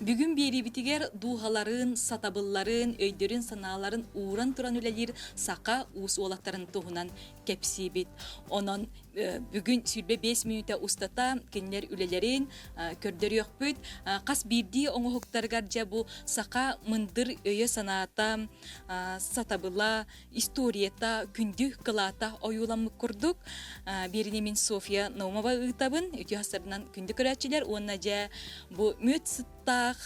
Бүгүн биэриибитигэр дууһаларын, сатабылларын, өйдөрүн-санааларын ууран туран үлэлиир саха уус уолаттарын туһунан кэпсиибит. Онон бүгүн 25 мүнүүтэ устата кинилэр үлэлэрин көрдөрүөхпүт. Хас биирдии оҥоһуктарыгар дьэ бу саха мындыр өйө-санаата, сатабыла, историята, күндү кылаата ойууламмыт курдук. Биэриини мин Софья Наумова ыытабын. Үтүө сарынан күндү көрөөччүлэр уонна дьэ бу мүөт сыттаах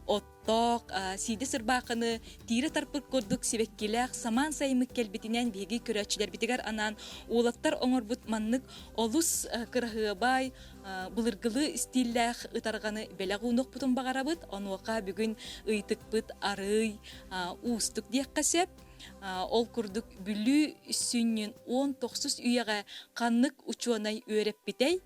оттоох сиидэ сырбаахыны тиирэ тарпыт курдук сибэккилээх самаан сайыммыт кэлбитинэн биһиги көрөөччүлэрбитигэр анаан уолаттар оҥорбут маннык олус кыраһыабай былыргылыы истииллээх ытарҕаны бэлэх уунуохпутун баҕарабыт. Онуоха бүгүн ыйытыкпыт арыый уустук диэххэ сөп. Ол курдук Бүлүү сүнньүн 19 үйэҕэ ханнык учуонай үөрэппитэй?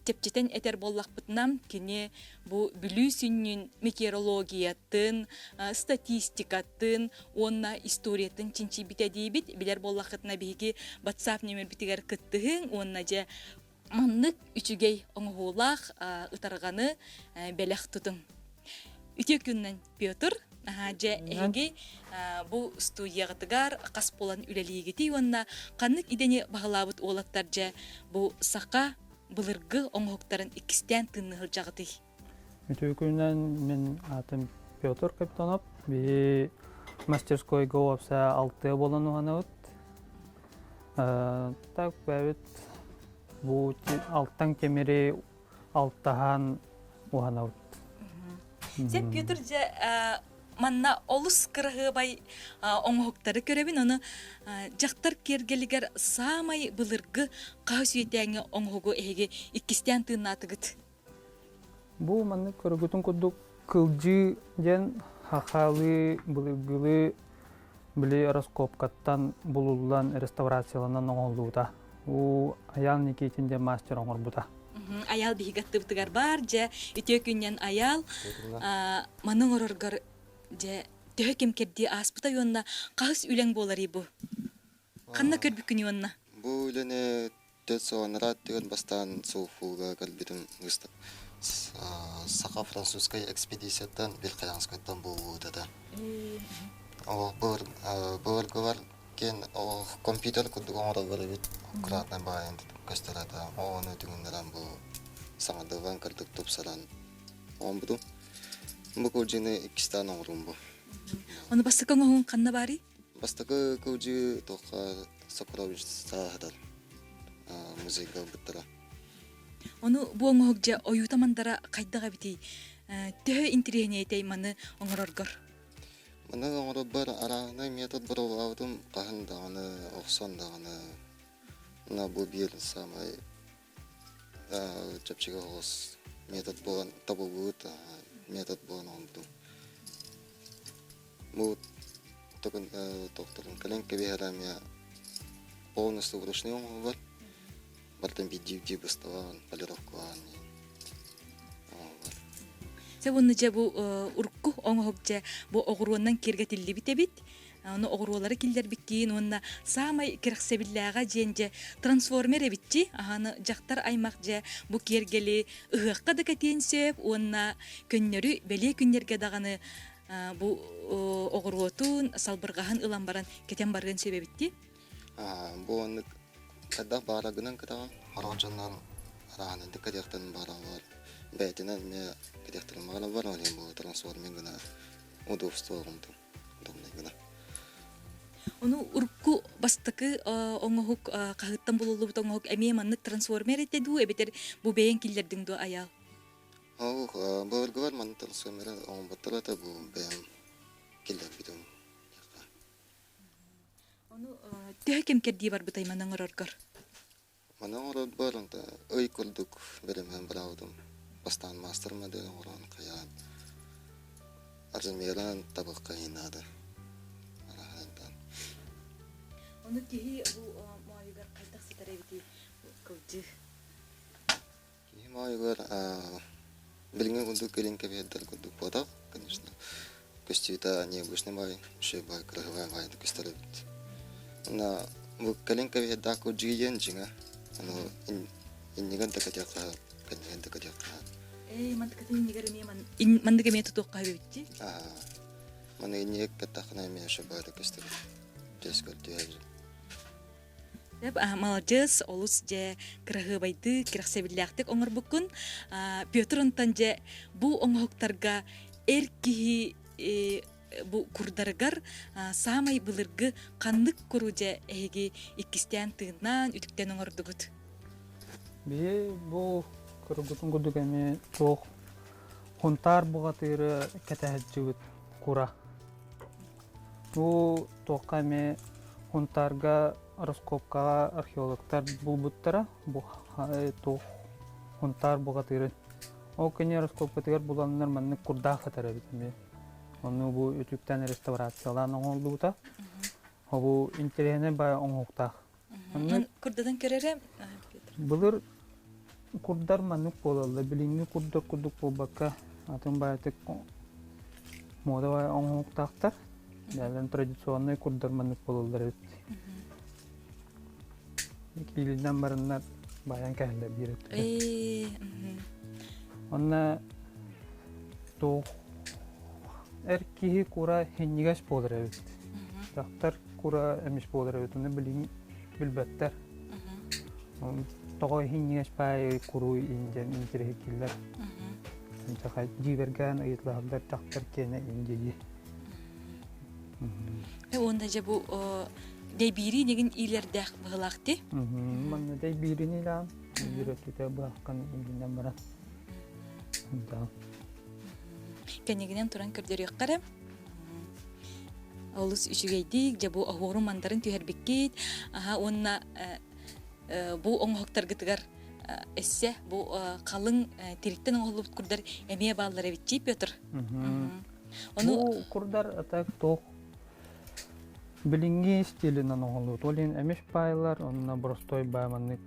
Чэпчэтэн этэр буоллахпытына, кини бу Бүлүү сүнньүн метеорологиятын, статистикатын уонна историятын чинчийбитэ диибит. Билэр буоллаххытына биһиги WhatsApp нөмербитигэр кыттыһыҥ уонна дьэ маннык үчүгэй оҥоһуулаах ытарҕаны бэлэх тутуҥ. Үтүө күнүнэн, Петр. Дьэ, эһиги бу студияҕытыгар хас буолан үлэлиигитий уонна ханнык идэни баһылаабыт уолаттар дьэ бу саха былыргы оҥоһуктарын иккистээн тыынныы сылдьаҕытый? Үтүө күнүнэн мин аатым Петр Капитонов. Биһи мастерскойга уопсайа алтыа буолан уһанабыт. Так бэйэбит бу алтан тимири алтаһан уһанабыт. Сен Петр дьэ манна олус кыраһыабай оҥоһуктары көрөбүн. Ону дьахтар киэргэлигэр саамай былыргы хаһыс үйэтээҥҥи оҥоһугу эһиги иккистээн тыыннаатыгыт? Бу маннык көргүтүн курдук кылдьыы диэн хахаалыы былыргылыы били раскопкаттан булуллан реставрацияланан оҥоһуллубута. Уу Айаал Никитин диэн мастер оҥорбута. Айаал биһиги аттыбытыгар баар дьэ үтүө күннэн Айаал маны оҥороргор дьэ төһө кэм кэрдии ааспыта уонна хаһыс үлэҥ буоларый бу? Ханна көрбүккүнүй уонна? Бу үлэни Төрт сыл анараа өттүгэр бастаан Сулфуга кэлбитим Саха-французскай экспедицияттан Верхоянскайтан буолбут этэ. Ол былыргылар киэн компьютер курдук оҥороллор эбит, аккуратно баайан көстөр этэ. Ону түгүннэрэн бу саҥардыллан кырдык тупсаран оҥорбутум. Бу кылдьыыны иккистээн оҥорум бу. Ону бастакы оҥоһуҥ ханна баарый? Бастакы кылдьыы туохха Сокрович сааһытар музейга ылбыттара. Ону бу оҥоһук дьэ ойуута мандара хайдах эбитий? Төһө интириэһинэйтэй маны оҥороргор? Маны оҥорорбор арааһынай метод боруобалаабытым хаһан даҕаны охсон даҕаны на бу биир саамай чэпчэки оҕус метод буолан табыллыбыт метод буолан оҥорбутум. Бу тохторун кэлэн кэбиһэрэ эмиэ полностью вручную оҥоһуллар. Барытын биирдии-биирдии бысталаан, полировкалаан оҥоһуллар. Дьэ уонна дьэ бу урукку оҥоһук дьэ бу оҕуруоннан киэргэтиллибит эбит. Ону оҕуруолары киллэрбиккиин уонна саамай кэрэхсэбиллээҕэ диэн дьэ трансформер эбитчи. Аһаны дьахтар аймах дьэ бу киэргэли ыһыахха да кэтиэн сөп уонна көннөрү бэлиэ күннэргэ даҕаны бу оҕуруотун салбырҕаһын ылан баран кэтэн барыан сөп эбит дии. Бу оннук хайдах баарагынан кэтэҕин, сорох дьоннор арааһынайдык кэтиэхтэрин баҕараллар, бэйэтинэн эмиэ кэтиэхтэрин баҕараллар, ол иһин бу трансформер гына удобство оҥордум, удобнай гына. Ону урукку бастакы оҥоһук хаһыаттан булуллубут оҥоһук эмиэ маннык трансформер этэ дуу эбэтэр бу бэйэҥ киллэрдиҥ дуо Айаал? Ол былыргылар маннык трансформеры оҥорботтор этэ бу бэйэм киллэрбитим. Ону төһө кэм кэрдии барбытай маны оҥороргор? Маны оҥорорбор онто ый курдук бэлэмнээн бараабытым. Бастаан маастар модель оҥорон хайаан размеран табахха наада. Араһаантан. Ону киһи бу моойугар хайдах сытар эбитий кылдьыы? Киһи моойугар билиҥҥи курдук кэлин кэбиһэрдэр курдук буотах, конечно. Көстүүтэ необычный баай, үчүгэй баай, кыраһыабай баайдык көстөр эбит. Уонна бу кэлин кэбиһэрдээх курдьугу диэн дьиҥэ, ону иннигэр да кэтиэххэ, кэннигэр да кэтиэххэ. Ээ, мантыкатын иннигэр эмиэ маннык эмиэ тутуохха эбитти. Маны иннигэр кэтэххинэ эмиэ өссө бары көстөр. Төс көрдүһэр. Маладьыас, олус дьэ кыраһыабайдыы, кэрэхсэбиллээхтик оҥорбуккун. Петр онтон дьэ бу оҥоһуктарга эр киһи бу курдарыгар саамай былыргы ханнык куру дьэ эһиги иккистээн тыыннаан, үтүктэн оҥордугут? Биһи бу кыргытын курдук эмиэ туох хунтаар бухатыыры кэтэһэлдьибит кура. Бу туохха эмиэ Хунтаарга раскопкаҕа археологтар булбуттара бу туох Хунтаар бухатыырын. Ол кини раскопкатыгар буланнар маннык курдаах сытар эбит эмиэ. Ону бу үтүктэн реставрациялаан оҥоһуллубута. Бу интэриэһинэй баай оҥоһуктаах. Курдатан көрөрө Былыр курдар маннык буолаллар. Билиҥҥи курдар курдук буолбакка, атын баайытык муода оҥоһуктаахтар. Бэйэлэрин традиционнай курдар маннык буолаллар эбит. Киилинэн бараннар байан кэһэллэр биир өттүгэр. Онно туох эр киһи кура хинньигэс буолар эбит. Дьахтар кура эмис буолар эбит. Ону билин билбэттэр. Тоҕо иһинньигэс баай куруй индиэн интириэһиргииллэр. Дьиибэргээн ыйыталаһаллар дьахтар киэнэ индии. Уонна дьэ бу дэйбиирии нигин иилэрдээх быһылаахти. Манна дэйбиирини илаан, биир өттүтэ быһаххан иилинэн баран. Кэннигинэн туран көрдөрүөххэ эрэ. Олус үчүгэйдик, дьэ бу оһуорун мандарын түһэрбиккит. Аха уонна бу оҥоһуктаргытыгар эссе бу халыҥ тириттэн оҥоһуллубут курдар эмиэ бааллар эбит Петр. Ону Бу курдар ата туох билиҥҥи стилинэн оҥоһуллубут. Ол иһин эмис баайлар, онно боростой баай маннык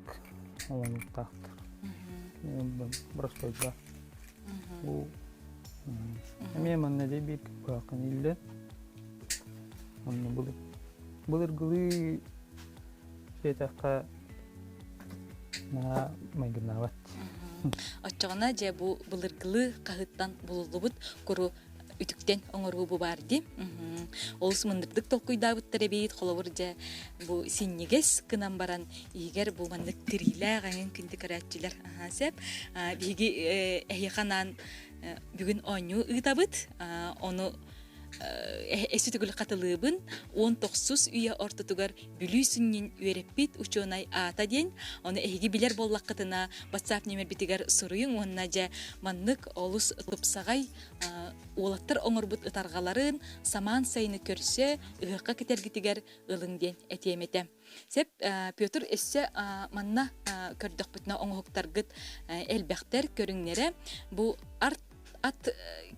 оҥоһуктаахтар. Боростойга. Бу эмиэ манна дии биир кыахын иллэ. Онно былыр былыргылыы диэтэххэ наһаа майгыннаабат. Оччоҕуна дьэ бу былыргылыы хаһыттан булуллубут куру үтүктэн оҥоруу бу баар дии. Олус мындырдык толкуйдаабыттар эбит. Холобур дьэ бу синньигэс гынан баран иһигэр бу маннык тириилээх эҥин күндү көрөөччүлэр аһаа сөп. Биһиги эһиэхэ анаан бүгүн оонньуу ыытабыт. Ону эсү төгүл хатылыыбын. 19 үйэ ортотугар Бүлүү сүнньүн үөрэппит учуонай аата диэн. Ону эһиги билэр буоллаххытына WhatsApp нүөмэрбитигэр суруйуҥ уонна дьэ маннык олус тупсаҕай уолаттар оҥорбут ытарҕаларын самаан сайыны көрсө ыһыахха кэтэргитигэр ылыҥ диэн этиэм этэ. Сөп, Петр өссө манна көрдөхпүтүнэ оҥоһуктаргыт элбэхтэр көрүҥнэрэ бу арт ат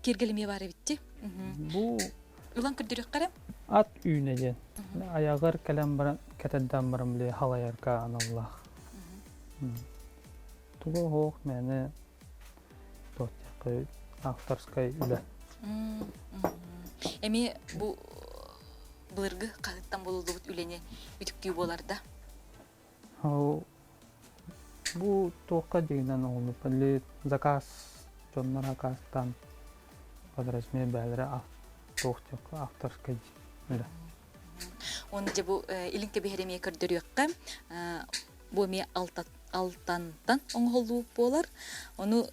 киэргэлимиэ баар эбитти. Бу Ылан көрдөрүөххэ эрэ. Ат үүнэ диэн. Айаҕар кэлэн баран кэтэрдэн баран били халайарга аналлаах. Тугу оһох мээнэ авторскай үлэ. Эмиэ бу былыргы хаһыттан булуллубут үлэни үтүктүү буолар да? Бу туохха дьиҥинэн оҥоһуллубут заказ дьоннор акаастаан под размер бээлэрэ туох авторскай үлэ. Уонна дьэ бу илин кэбиһэр эмиэ көрдөрүөххэ бу эмиэ алтантан оҥоһуллубут буолар. Ону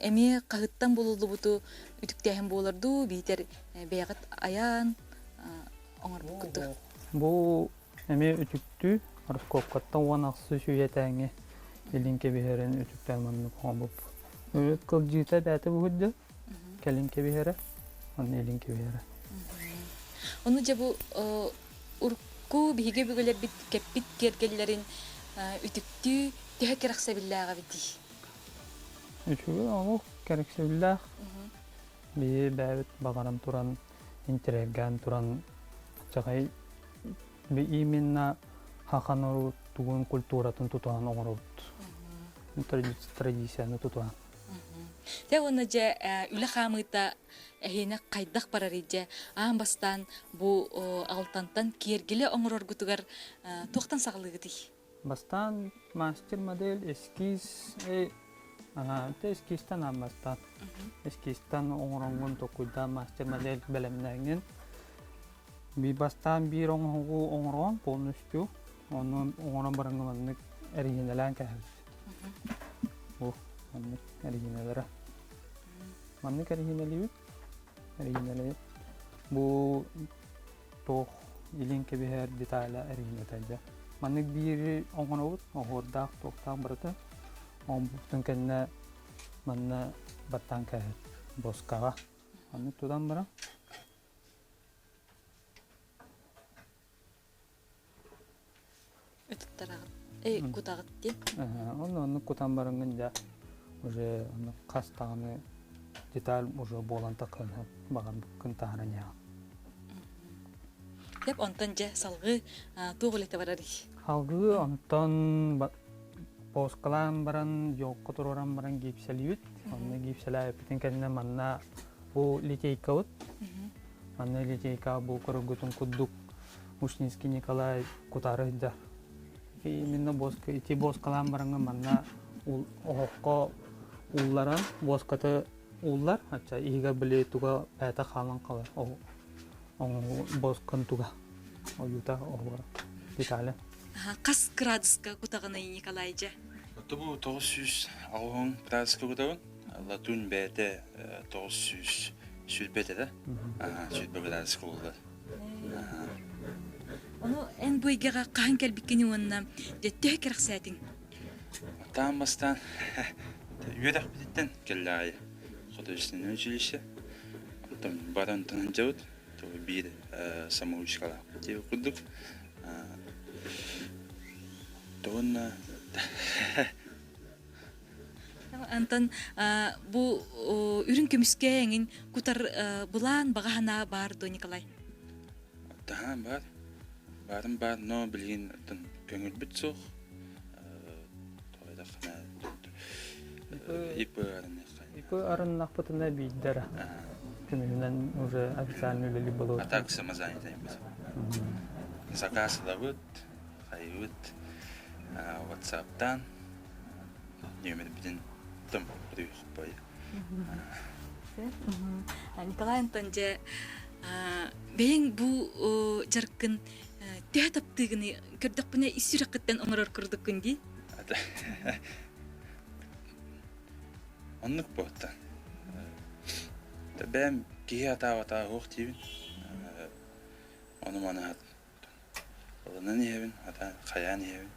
эмиэ хаһыттан булуллубуту үтүктээһин буолар дуу, биитэр бэйэҕит айаан оҥорбуккут дуу? Бу эмиэ үтүктүү раскопкаттан 16 үйэтээҥи илин кэбиһэрин үтүктэн маннык оҥорбуппут. Үрүт кылдьыыта бээтэ буһудда, кэлин кэбиһэрэ, уонна илин кэбиһэрэ. Ону дьэ бу урукку биһиги өбүгэлэрбит кэппит киэргэллэрин үтүктүү төһө кэрэхсэбиллээх эбитий? Үчүгэй олох кэрэхсэбиллээх. Биһи бэйэбит баҕаран туран, интириэһиргээн туран аччаҕай именно хахан тугун культуратын тутуһан оҥоробут. Традицияны тутуһан. Дьэ уонна дьэ үлэ хаамыыта эһиэнэ хайдах барарый дьэ аан бастаан бу алтантан киэргилэ оҥороргутугар туохтан саҕалыыгытый? Бастаан мастер-модель эскиз. Те эскизтан ааммастаан. Эскизтан оҥороҥҥун толкуйдаан мастер-модель бэлэмнээҥҥин бастаан биир оҥоһугу оҥороон полностью ону оҥорон бараҥҥын маннык эриһинэлээн кээһэбит. Бу маннык эриһинэлэрэ. Маннык эриһинэлиибит. Эриһинэлиибит. Бу туох илин кэбиһэр деталя эриһинэтэ дьэ. Маннык биири оҥоробут, оһуордаах, туохтаах барыта. Оҥорбуппутун кэннэ манна баттаан кээһэт боскаҕа. Маннык тутан баран Ытыттараҕыт, кутаҕыт диэн. Онно оннук кутан бараҥҥын дьэ уже оннук хас даҕаны деталь уже буолан таххан баҕарбыккын таһааран иһэҕин. Деп онтон дьэ салгыы туох үлэтэ барарый? Салгыы онтон поскалаан баран йокко туруоран баран гипсэлиибит. Онно гипсэлээбиппитин кэннэ манна бу литейкабыт. Манна литейка бу көрөргүтүн курдук Ушницкий Николай кутары сылдьар. Именно боска ити боскалаан бараҥҥа манна оһоххо уулларан боскаты ууллар ачча иһигэр били туга бэйэтэ хаалан хаалар боскан туга ойуута оһуора детали. Хас градуска кутаҕыный Николай дьэ? Бу 980 градуска кутабын. Латунь бэйэтэ 920 этэ. 20 градуска буллар. Ону эн бу эйгэҕэ хаһан кэлбиккиний уонна дьэ төһө кэрэхсээтиҥ? Таан бастаан үөрэхпититтэн кэллэҕэй художественное училище. Онтон баран сылдьабыт. Биир самоучкалаахпыт диэбит курдук. Уонна Антон бу үрүҥ көмүскэ эҥин кутар былаан баҕа санаа баар дуо Николай? Таһаан баар. Баарым баар, но билигин көҥүлбүт суох. ИП ИП арыннахпытына биирдэрэ. Көмүһүнэн уже официально үлэлиир болуот. А так самозанятый Заказ ылабыт, хайыбыт, WhatsApp-тан нүөмэрбитин тым бай. Николай Антон дьэ бэйэҥ бу дьарыккын төһө таптыыгыный көрдөхпүнэ ис сүрэххиттэн оҥорор курдуккун дии Оннук буолта. Бэйэм киһи атаабатаа суох диибин. Ону маны Ылынан иһэбин, ата хайаан иһэбин.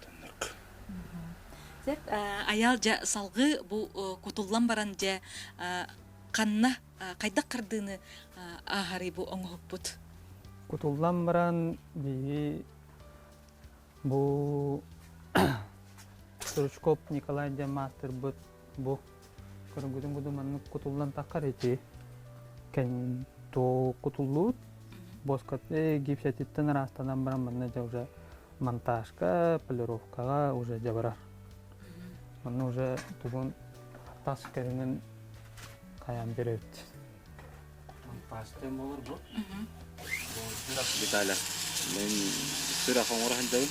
Оннук. Сөп, Айаал дьэ салгыы бу кутуллан баран дьэ ханна хайдах хардыыны ааһарый бу оҥоһукпут? Кутуллан баран биһиги бу Стручков Николай диэн маастарбыт бу көрүҥгүтүн курдук маннык кутуллан таххар ити кэнтoo кутуллубут боскот гипсэтиттэн ыраастанан баран манна дьэ уже монтажка полировкаҕа уже дьэ барар манна уже тугун тас көрүҥүн хайаан берөбүт Монтажтыам буолар бу. Виталя, мин сүрэх оҥоро сылдьабын.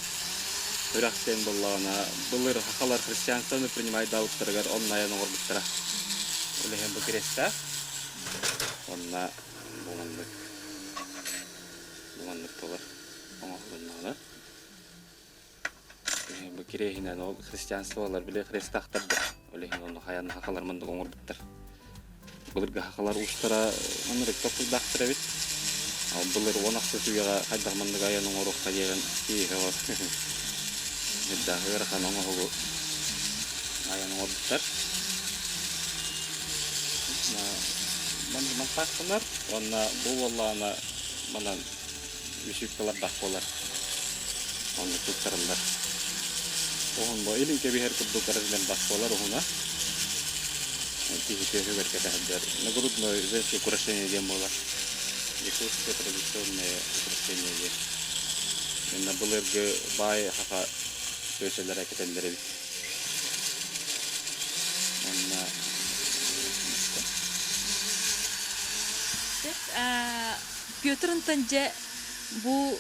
Сүрэх диэн буоллаҕына, былыр сахалар христианствоны принимайдаабыттарыгар онно айан оҥорбуттара. Ол иһин бу кириэстээх. Онно бу маннык бу маннык буолар оҥоһулуннаҕына. Бу кириэһинэн ол христианстволар били хрестаахтар да ол иһин онно хайаан сахалар маннык оҥорбуттар. Былыргы сахалар уустара маннык толкуйдаахтар эбит. Ал былыр уон ахсыс үйэҕэ хайдах маннык айан оҥоруохха диэн киһи Үрдээх ыарахан оҥоһугу айан оҥорбуттар. Монтажтанар уонна бу буоллаҕына манан вишивкалардаах буолар. Онно туттарыллар. Уһун бу илин кэбиһэр курдук размердаах буолар уһуна. Киһи түөһүгэр кэтэһэрдэр. Нагрудное женское украшение диэн буолар. Якутское традиционное украшение диэн. Инна былыргы баай хаха түөсэлэрэ кэтэллэр эбит. Уонна Петр Антон дьэ бу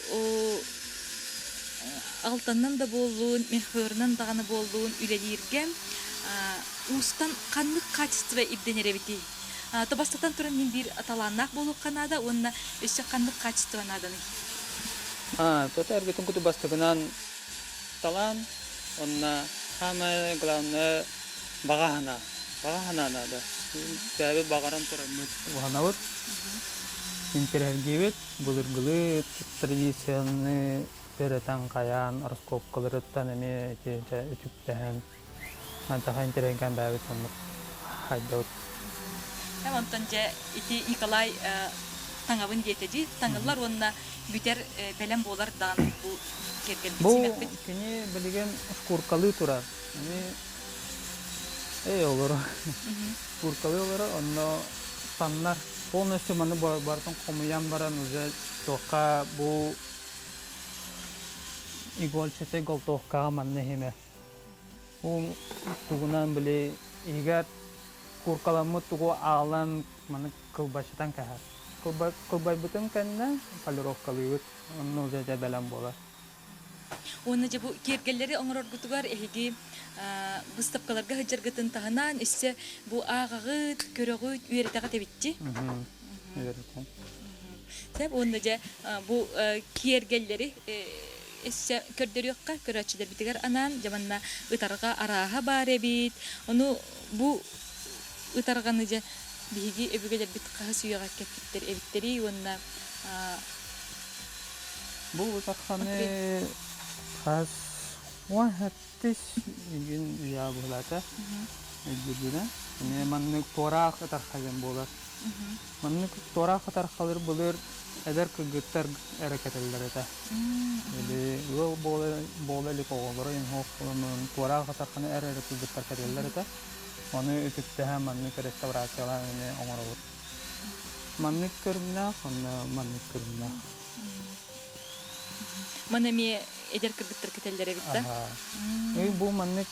алтанынан да буоллун, мельхиорунан даҕаны буоллун үлэлииргэ. Уустан ханнык качество ирдэнэр эбитий? Бастатан туран мин биир талааннаах буолуохха наада уонна өссө ханнык качество нааданый? Тута эргитин куту бастакынан талаан уонна самое главное баҕа санаа. Баҕа санаа наада. Бэйэбит баҕаран тураммыт уһанабыт, интэриэһиргиибит, былыргылыы традицияны үөрэтэн хайаан раскопкаларыттан эмиэ ити дьэ үтүктэһэн Мантаха интэриэһиргээн бэйэбит оннук хайдабыт. Онтон дьэ ити Николай таҥабын диэтэ дии. Таҥыллар уонна бүтэр бэлэм буолар даҕаны бу киэргэлбит Бу симэхпит. кини билигин шкуркалыы турар. Ини эй олоро. Шкуркалыы олоро, онно таннар. Полностью маны барытын хомуйан баран уже туохха бу игольчатый голтовкаҕа манна иһимэ. Бу тугунан били иһигэр куркаламмыт тугу аалан маны кылбачытан кэһэр. Кылбайбытын кэннэ полировкалыыбыт. Онно уже дьэ бэлэм буолар. Уонна дьэ бу киэргэллэри оҥороргутугар эһиги быыстапкаларга сылдьаргытын таһынан өссө бу ааҕаҕыт, көрөҕүт, үөрэтэҕит эбитчи. Үөрэтэн. Сөп уонна дьэ бу киэргэллэри өссө көрдөрүөххэ, көрөөччүлэрбитигэр анаан, дьэ манна ытарҕа арааһа баар эбит. Ону бу ытарҕаны дьэ биһиги өбүгэлэрбит хаһыс үйэҕэ кэппиттэр эбиттэрий уонна Бу ытарҕаны хас 17 игин үйэ быһылаата өйдүүрбүнэн. Эмиэ маннык туораах ытарха диэн буолар. Маннык туораах ытархалар былыр эдэр кыргыттар эрэ кэтэллэр этэ. Или ыал буола, буола илик оҕолоро иҥһоох буолан туораах ытарханы эр эрэ кыргыттар кэтэллэр этэ. Ону үтүктэһэн маннык реставрациялаан эмиэ оҥоробут. Маннык көрүҥнээх, онно маннык көрүҥнээх. Маны эмиэ эдэр кыргыттар кэтэллэр эбит да? Аха. Бу маннык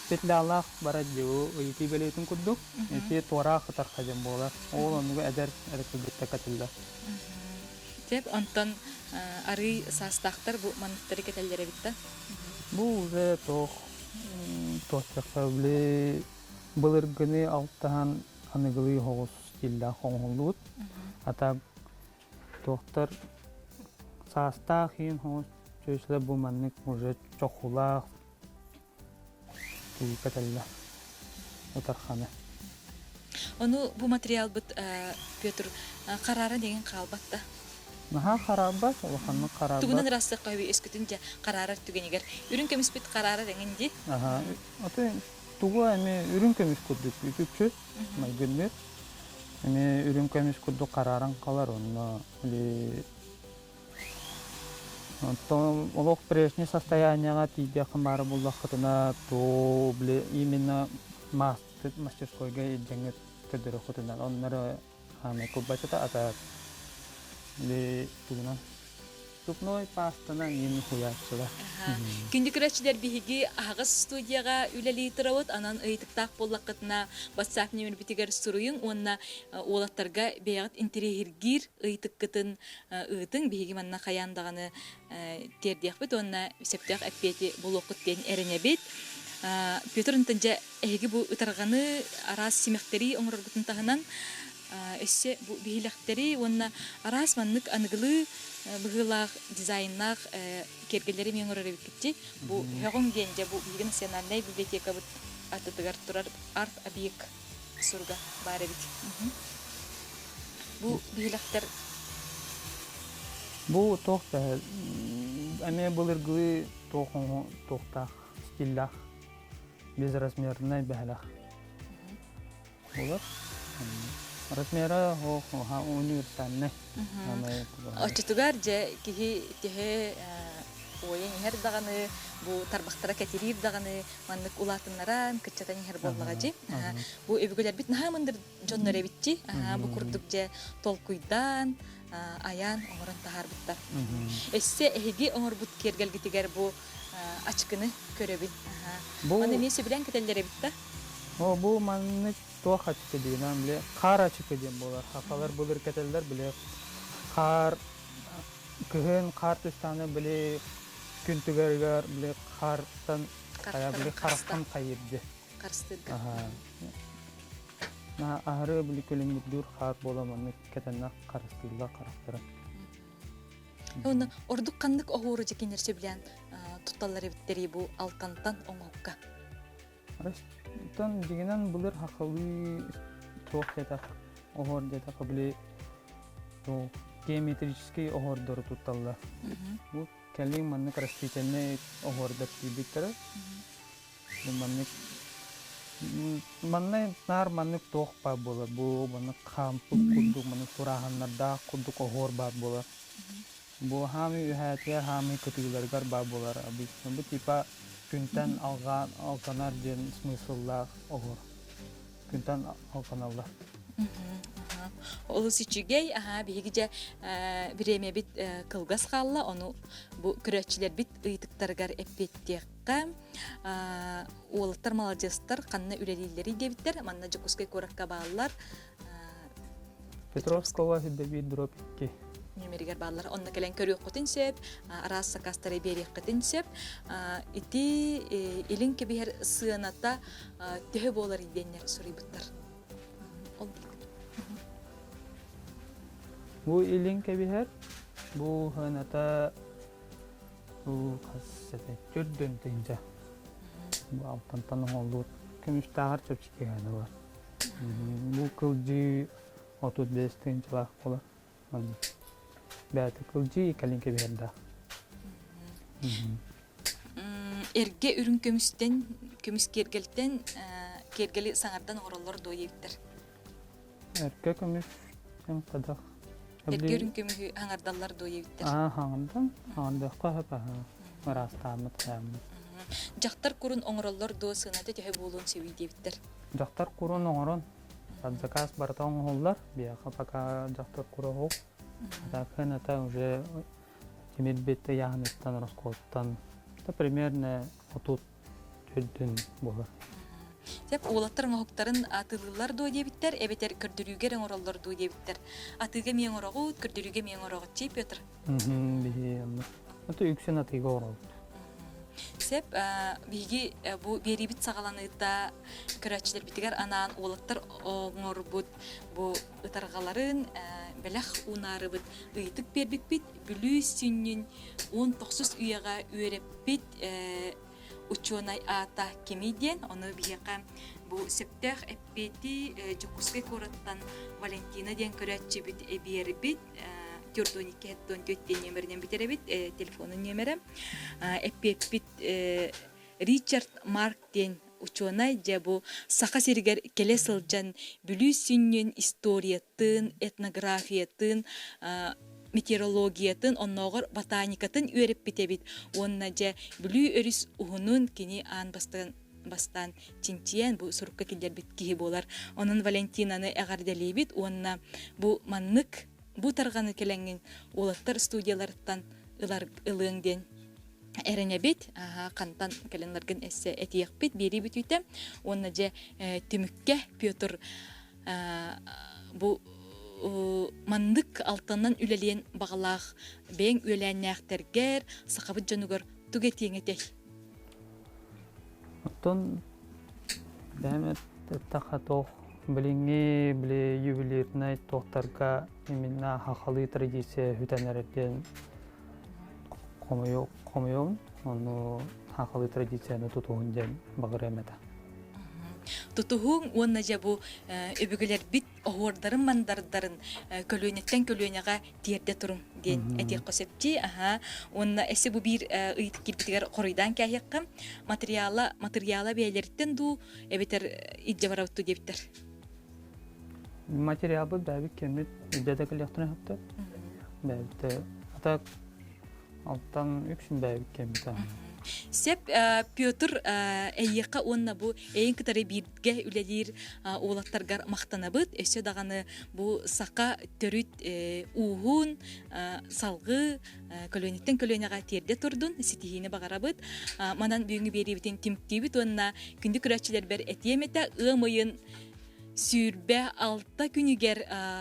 петлялаах барар дии, ыйытыы бэлиэтин курдук. Ити туораах ытарха диэн буолар. Ол оннуга эдэр эрэ кыргыттар кэтэллэр. Сөп, онтон арыый саастаахтар бу манныктары кэтэллэр эбит да? Бу уже туох туох били былыргыны алтаһан аныгылыы соҕус стиллээх оҥоһуллубут. Ата туохтар саастаах иин соҕус чүөчэлэр бу маннык уже чохулаах тугу кэтэллэр ытарханы. Ону бу материалбыт Петр хараара дэгин хаалбат да? Наһаа хараарбат, улаханнык хараарбат. Тугунан ыраастыахха үһү өскөтүн дьэ хараарар түгэнигэр. Үрүҥ көмүспүт хараарар эҥин дии. Аха. Аты тугу эми үрүҥ көмүс курдук үтүкчү майгынныыр. Эми үрүҥ көмүс курдук харааран халар онно или Оттон олох прежний состояниеҕа тиийдиэххин баара буоллаххытына, то били именно мастерскойга илдьэҥҥит көрдөрүөххүтүнэн оннору хаамай кулбачыта ата били тугунан Тупной пастанан иин хуйааччылар. Күндү көрөөччүлэр биһиги аһаҕас студияҕа үлэлии турабыт. Анан ыйытыктаах буоллаххытына WhatsApp нөмербитигэр суруйуҥ уонна уолаттарга бэйэҕит интэриэһиргиир ыйытыккытын ыытыҥ. Биһиги манна хайаан даҕаны тиэрдиэхпит уонна сөптөөх эппиэти булуоххут диэн эрэнэбит. Петр онтон дьэ эһиги бу ытарҕаны араас симэхтэри оҥороргутун таһынан өссө бу биһилэхтэри уонна араас маннык аныгылыы быһыылаах дизайннаах киэргэллэри эмиэ оҥорор эбиккит дии. Бу һөҕүҥ диэн дьэ бу биһиги национальнай библиотекабыт аттытыгар турар арт-объект суруга баар эбит. Бу биһилэхтэр Бу туох да эмиэ былыргылыы туох туохтаах стиллаах безразмернай бэһэлэх буолар. Размера универсальный. Оччотугар дьэ киһи төһө уойан иһэр даҕаны, бу тарбахтара кэтириир даҕаны маннык улаатыннаран, кыччатан иһэр буоллаҕа дии. Бу өбүгэлэрбит наһаа мындыр дьоннор эбит дии. Бу курдук дьэ толкуйдаан, айаан оҥорон таһаарбыттар. Өссө эһиги оҥорбут киэргэлгитигэр бу ачыкыны көрөбүн. Маны эмиэ сөбүлээн кэтэллэр эбит да? О, бу маннык туох ачыкы диэн, били хаар ачыкы диэн буолар. Сахалар былыр кэтэллэр, били хаар кыһын хаар түстэҕинэ били күн түгэригэр били хаартан хайа били харахтан хайыыр дии. Харыстыырга. Аһары били күлүмүрдүүр хаар буола маннык кэтэннэх харыстыыллар харахтара. Онно ордук ханнык оһуору дьикинер сөбүлээн тутталлар эбиттэрий бу алтантан оҥоһукка? Оттон дьиҥинэн былыр хахалыы туох диэтэх оһуор диэтэх били геометрический оһуордору тутталлар. Бу кэлин маннык растительнай оһуордар киирбиттэрэ. Бу маннык манна наар маннык туох баар буолар бу маннык хаампыт курдук маннык сурааһыннардаах курдук оһуор баар буолар. Бу хаамыы үһээтигэр хаамыы кытыыларыгар баар буолар обычно. Бу типа күнтэн алҕаан алҕанар диэн смысллаах оһуор. Күнтэн алҕаналлар. Олус үчүгэй, аһаа биһиги дьэ бириэмэбит кылгас хаалла, ону бу көрөөччүлэрбит ыйытыктарыгар эппиэттиэххэ. Уолаттар маладьыастар ханна үлэлииллэрий диэбиттэр, манна Дьокуускай куоракка бааллар. Петровского сирдэбиир дроп 2 нүөмэригэр бааллар. Онно кэлэн көрүөххүтүн сөп, араас сакаастары биэриэххитин сөп. Ити илин кэбиһэр сыаната төһө буолар диэннэр суруйбуттар. Ол Бу илин кэбиһэр, бу сыаната бу хас этэ төрдөн тыһыынча. Бу алтантан оҥоһуллубут көмүстааҕар чэпчэки бар. Бу кылдьыы 35 тыһыынчалаах буолар. Маннык. Бэйэтэ кылдьыы кэлин кэбиһэрдээх. Эргэ үрүҥ көмүстэн, көмүс киэргэлтэн киэргэли саҥардан оҥороллор дуо диэбиттэр. Эргэ көмүс кадах. Эргэ үрүҥ көмүһү хаҥардаллар дуо диэбиттэр. Аа, хаҥардан, хаҥардыахха сөп аһа. Ыраастааммыт хааммыт. Дьахтар курун оҥороллор дуо сыаната төһө буолуон сөбүй диэбиттэр. Дьахтар курун оҥорон, заказ барыта оҥоһуллар. Биһиэхэ пока дьахтар кура оһох. Это уже тимирбит ыйааһыныттан, ороскуоттан это примерно 34 буолар. Сөп, уолаттар оҥоһуктарын атыылыыллар дуо диэбиттэр, эбэтэр көрдөрүүгэ эрэ оҥороллор дуо диэбиттэр. Атыыга эмиэ оҥороҕут, көрдөрүүгэ эмиэ оҥороҕут чий, Петр? Биһи оннук. Это үксүн атыыга оҥоробут. Сөп, биһиги бу биэриибит саҕаланыыта көрөөччүлэрбитигэр анаан уолаттар оҥорбут бу ытарҕаларын бэлэх уунаарыбыт ыйытык биэрбиппит. Бүлүү сүнньүн 19 үйэҕэ үөрэппит учуонай аата кимий диэн, ону биһиэхэ бу сөптөөх эппиэти Дьокуускай куораттан Валентина диэн көрөөччүбүт биэрбит. 42 14 диэн нүөмэринэн бүтэрэбит, телефонун нүөмэрэ. Эппиэппит Ричард Марк диэн учуонай дьэ бу Саха сиригэр кэлэ сылдьан Бүлүү сүнньүн историятын, этнографиятын, метеорологиятын, оннооҕор ботаникатын үөрэппит эбит уонна дьэ Бүлүү өрүс уһунун кини аан бастаан бастаан чинчийэн бу сурукка киллэрбит киһи буолар. Онон Валентинаны эҕэрдэлиибит уонна бу маннык бу тарҕаны кэлэҥҥин уолаттар студияларыттан ылар ылыаҥ диэн эрэнэбит. Хантан кэлэн эссе этиэхпит биэрии бүтүүтэ. Уонна дьэ түмүккэ Петр бу маннык алтанан үлэлиэн баҕалаах бэйэҥ үөлээннээхтэргэр, сахабыт дьонугар тугу этиэҥ этэй? Оттон бэйэм эттэххэ туох билиҥҥи били ювелирнай туохтарга именно хахалыы традиция бүтэн эрэр диэн хомуйуом ону хахалыы традицияны тутуһун диэн баҕарыам этэ. Тутуһуҥ уонна дьэ бу өбүгэлэрбит оһуордарын-мандардарын көлүөнэттэн көлүөнэҕэ тиэрдэ туруҥ диэн этиэххэ сөп дии. Аһаа. Уонна эссе бу биир ыйытык киирбитигэр хоруйдаан кээһиэххэ. Материала, материала бэйэлэриттэн дуу, эбэтэр илдьэ барабыт дуу диэбиттэр. Материалбыт бэйэбит кэммит илдьэ да кэлиэхтэрин сөптөөх. Бэйэбит ата алтан үксүн бэйэбит кэммит Сеп Петр эйиэхэ уонна бу эйин кытары бииргэ үлэлиир уолаттаргар махтанабыт. Өссө даҕаны бу саха төрүт ууһун салгыы көлүөнэттэн көлүөнэҕэ тиэрдэ турдун, ситиһиини баҕарабыт. Манан бүгүҥҥү биэриибитин түмүктүүбүт уонна күндү көрөөччүлэрбэр этиэм этэ ыам ыйын 26 күнүгэр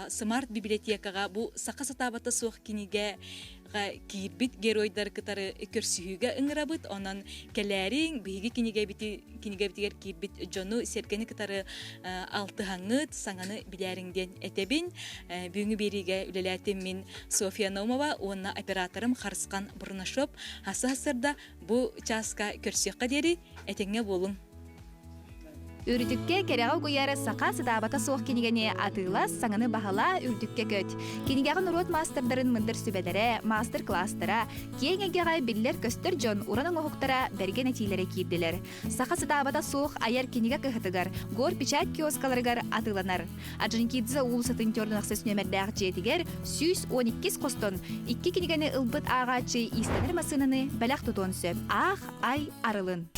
Смарт библиотекаҕа бу саха сатаабата суох кинигэ кинигэҕэ киирбит геройдары кытары көрсүһүүгэ ыҥырабыт. Онон кэлээриҥ, биһиги кинигэбитигэр киирбит дьону сэргэни кытары алтыһаҥҥыт, саҥаны билээриҥ диэн этэбин. Бүгүҥҥү биэриигэ үлэлээтим мин Софья Наумова уонна операторым Харысхан Бурнашов. Хасыһасырда бу чааска көрсүөххэ диэри этэҥҥэ буолуҥ. Үрдүккэ кэрэҕэ угуйар саха сатаабата суох кинигэни атыылас, саҥаны баһылаа, үрдүккэ көт. Кинигэҕэ норуот маастардарын мындыр сүбэлэрэ, маастар-кылаастара, киэҥ эйгэҕэ биллэр-көстөр дьон уран оҥоһуктара бэргэн этиилэрэ киирдилэр. Саха сатаабата суох айар кинигэ кыһатыгар, Горпечать киоскаларыгар атыыланар. Орджоникидзе уулуссатын төрдүн ахсыс нүөмэрдээх дьиэтигэр 112 хостон икки кинигэни ылбыт ааҕааччы иистэнэр массыынаны бэлэх тутуон сөп. Аах, ай, арылын.